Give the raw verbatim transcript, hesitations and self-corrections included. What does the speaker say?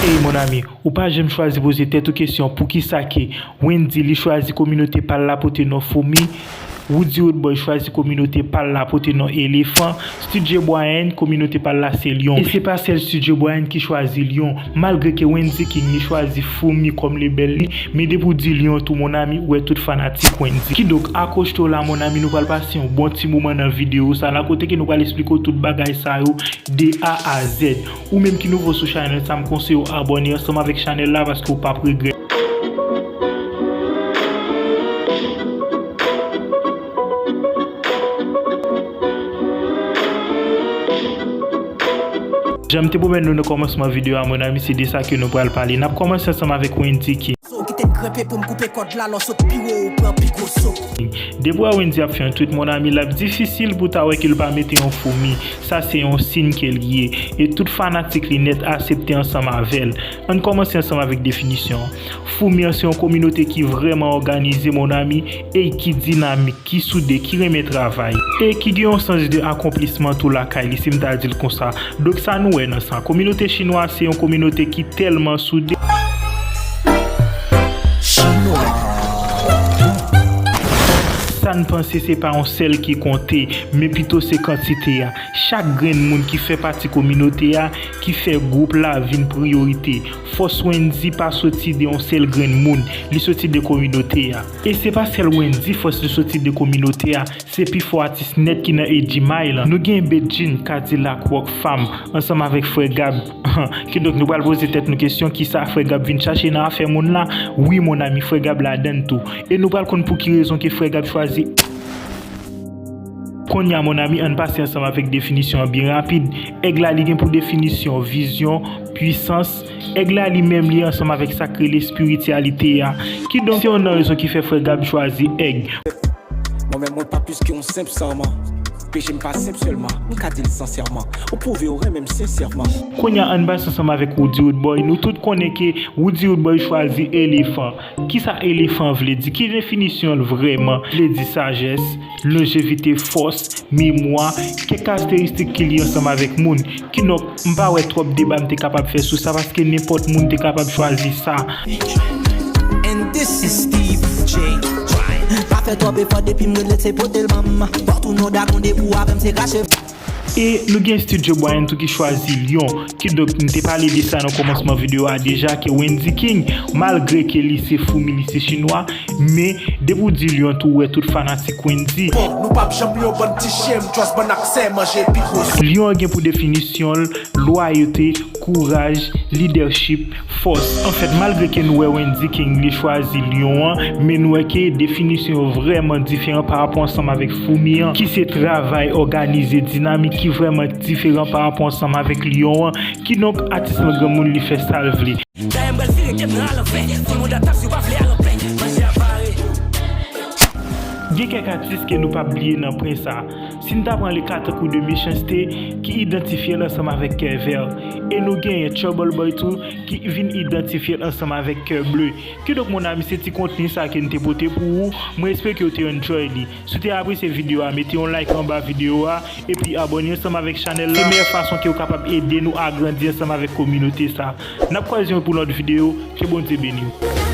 Ey mon ami, ou pa janm chwazi poze tèt ou kesyon poukisa ke Wendyy li chwazi kominote pa l la pote non Foumi, Roody Roodboy chwazi kominote pa l la pote non Elefan, Studjay Bryan kominote pa l la se lyon. E se pa sèl Studjay Bryan ki chwazi lyon, malgre ke Wendyy King li chwazi Foumi kòm lebèl li, men depi w di lyon tou mon ami, ou wè tout fanatik Wendyy. Kidonk, akwoche w la mon ami, nou pral pase yon bon ti moman nan videyo sa la, kote ke nou pral esplike w tout bagay sa yo de A a Z. Ou menm ki nouvo sou chanèl sa, m konseye w abòne ansanm avèk chanèl la paske w p ap regrèt. Jan m te pwomèt nou nan kòmansman videyo a, mon ami, se de sa ke nou pral pale. N ap kòmanse ansanm avèk Wendyy King. So, kite m grenpe pou m koupe kòd la, lè w sot pi wo, ou pran pi gwo so. Depi w wè Wendyy ap fè yon tweet, mon ami, l ap difisil pou w ta wè ke l pa mete yon Foumi. Sa se yon siy ke l ye. E tout fanatik li nèt asepte ansanm avè l. Ann kòmanse ansanm avèk definisyon an. Foumi an se yon kominote ki vrèman òganize, mon ami, e ki dinamik, ki soude, ki renmen travay, e ki gen yon sans de akonplisman tou lakay li, si m ta di l konsa. Donk sa nou wè nan sa. Kominote chinwa se yon kominote ki tèlman soude. Chinwa. Sa n panse se pa yon sèl ki konte, men pito se kantite a. Chak grenn moun ki fè pati kominote a, ki fè gwoup la vin priyorite. Fòs Wendyy pa soti de yon sèl grenn moun, li soti de kominote a. E se pa sèl Wendyy fòs li soti de kominote a, se pifò atis nèt ki nan A G Mile lan. Nou gen Bedjine, Kadilak, Rockfam, ansanm avèk Frè Gab. Kidonk nou pral poze tèt nou kesyon, kisa Frè Gab vin chache nan afè moun la? Wi, mon ami, Frè Gab ladann tou. E nou pral konn pou ki rezon ke Frè Gab chwazi. Kounye a, mon ami, ann pase ansanm avèk definisyon an byen rapid. Èg la, li gen pou definisyon vizyon, pwisans. Èg la, li menm, li ansanm avèk sa k rele espirityalite a. Kidonk, se youn nan rezon ki fè Frè Gab chwazi èg. Mwen menm, mwen pa plis ke yon senp sèman. Peche m pa senp sèlman, m ka di l sansèman. Ou pwouve w renmen m sensèman. Kounye a, ann pase ansanm avèk Roody Roodboy. Nou tout konnen ke Roody Roodboy chwazi elefan. Kisa elefan vle di? Ki definisyon l vrèman? Vle di sajès, lonjevite, fòs, memwa, kèk karakteristik ki lye ansanm avèk moun. Kidonk, m pa wè twòp deba m te kapab fè sou sa, paske nenpòt moun te kapab chwazi sa. And this is Steve J. Pa fè twòp efò, depi m rele se pote l ban m. Bò tounen w dagon, depi w avè m se krache. E nou gen Studjay Bryan tou ki chwazi lyon. Kidonk, m te pale de sa nan kòmansman videyo a deja, ke Wendyy King, malgre ke li se Foumi, li se chinwa, men depi w di lyon tou, ou wè tout fanatik Wendyy. Bon, nou p ap janm yon bann ti chen, m just bann aksè manje pi gwo. Lyon an gen pou definisyon l, lwayote, kouraj, lidèchip, fòs. Anfèt, malgre ke nou wè Wendyy King li chwazi lyon an, men nou wè ke definisyon yo vrèman diferan pa rapò ansanm avèk Foumi an, ki se travay, òganize, dinamik, ki vrèman diferan pa rapò ansanm avèk lyon an. Kidonk, atis lan granmoun, li fè sa l vle. Dayè m pral vire kèm nan alanvè. Tout moun ap tap si w pa vle al anpè. Manje a pare. Gen kèk atis ke nou p ap bliye nan pwen sa. Si n ta pran le ka tankou de Mechanste ki idantifye l ansanm avèk Kèvè, e nou genyen Trouble Boy tou ki vin idantifye l ansanm avèk Kè Ble. Kidonk, mon ami, se ti kontni sa ke n te pote pou ou. Mwen espere ke w te enjoy li. Si w te apresye videyo a, mete yon like anba videyo a, epi abòne ansanm avèk chanèl la. Se meyè fason ke w kapab ede nou agrandi ansanm avèk kominote sa. N ap kwaze pou lòt videyo. Ke Bondye beni w.